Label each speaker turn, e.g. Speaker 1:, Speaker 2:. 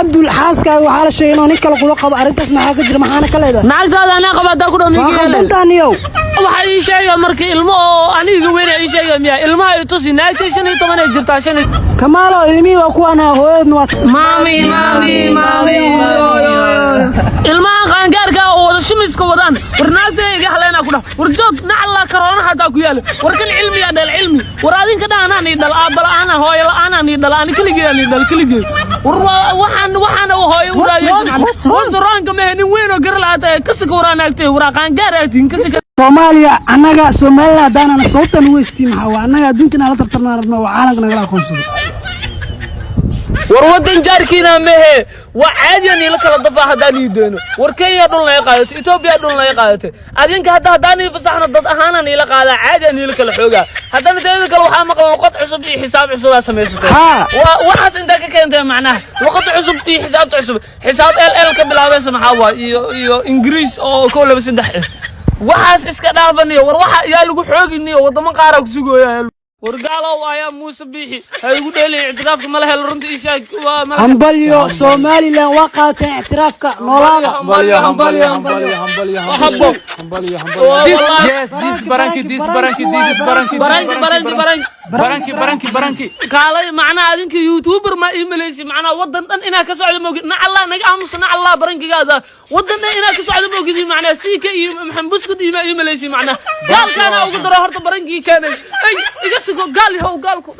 Speaker 1: Cabdul, xaaskaaga waxaa la sheegay inuu nin kale kula qabo. Arrintaas maxaa ka jira? Maxaana ka leedahay?
Speaker 2: Naagtaada anaa qaba haddaa ku dhaw
Speaker 1: Waa
Speaker 2: miiga yeelay.
Speaker 1: Khaldantaaniyow.
Speaker 2: Waxaa ii sheega marka ilmo oo aniga weyna ii sheega miya? Ilmaha i tusi. Naagtay 15 ay jirtaa, shan iyo
Speaker 1: Kamaalo, ilmihii waa kuwaana, hooyadna waa
Speaker 2: Maami, maami, maami. Ilmaha qaangaarka oo wada shumiska wadaan. War naagta iga haleynaa ku dhah. War joog, nacalla karoona xataa ku yaala. War kan cilmiyaa dhal cilmi. War adinka dhan anaa nii dhal, aabba la'aana, hooyo la'aana nii dhal, ani keligey nii dhal, keligey. War waxaan hooyo u raadiyay. What's wrong? Ma nin weyn oo gar la'aata kasika. Waraa naagtay, waraa qaangaar aatiin kasika.
Speaker 1: Soomaaliya, annaga Somaliland haddaanana sababtan ugu hestiin maxaa waa? Annaga adduunkan aan la tartarnaa rabno oo caalamka nagala aqoonsado.
Speaker 2: War waddan jaarkiina mehe, waa caadiyan ila kala dafaa haddaan ii dayno. War Kenya dhul naga qaadatay, Etoobiya dhul naga qaadatay. Adinka hadda haddaan ii fasaxno, dad ahaanaan iila qaadaa, caadiyan iila kala xoogaa. Haddana teeda kale waxaa maqlan luqad cusub iyo xisaab cusubaa samaysatay.
Speaker 1: Haa.
Speaker 2: Waa waxaas intaa ka keentay macnaha luqadda cusub iyo xisaabta cusub? Xisaab l l ka bilaabaysa maxaa waa? Iyo Ingiriis oo 1, 2, 3 ah. Waxaas iska dhaafaniyo. War waxa yaa lagu xooginiyo, waddamo qaaraa ku sugooya. War gaalow ayaa Muuse Biixi ha igu dheelay. Ictiraafka ma la helo? Runta ii sheeg, waa ma la
Speaker 1: Hambalyo, Somaliland waa qaateen ictiraafka. Noolaada.
Speaker 3: Hambalyo, hambalyo, hambalyo, hambalyo.
Speaker 2: Habo.
Speaker 3: Hambalyo, hambalyo.
Speaker 2: This,
Speaker 3: Yes, this baranki, this baranki, this is baranki.
Speaker 2: Baranki, baranki, baranki.
Speaker 3: Baranki, baranki, baranki.
Speaker 2: Kaalay, macnaha adinka youtuber ma ii malaysi? Macnaha waddan dhan inaa ka socdo moogid. Nacallaa naga aamusa, nacallaa barankigaada. Waddan dhan inaa ka socdo moogidi. Macnaha siika iyo Maxamed Buskud iyo ma ii malaysi? Macnaha gaalkaana ugu daro horta barankii keenay. Ay, iga sigo gaal yahow, gaalku.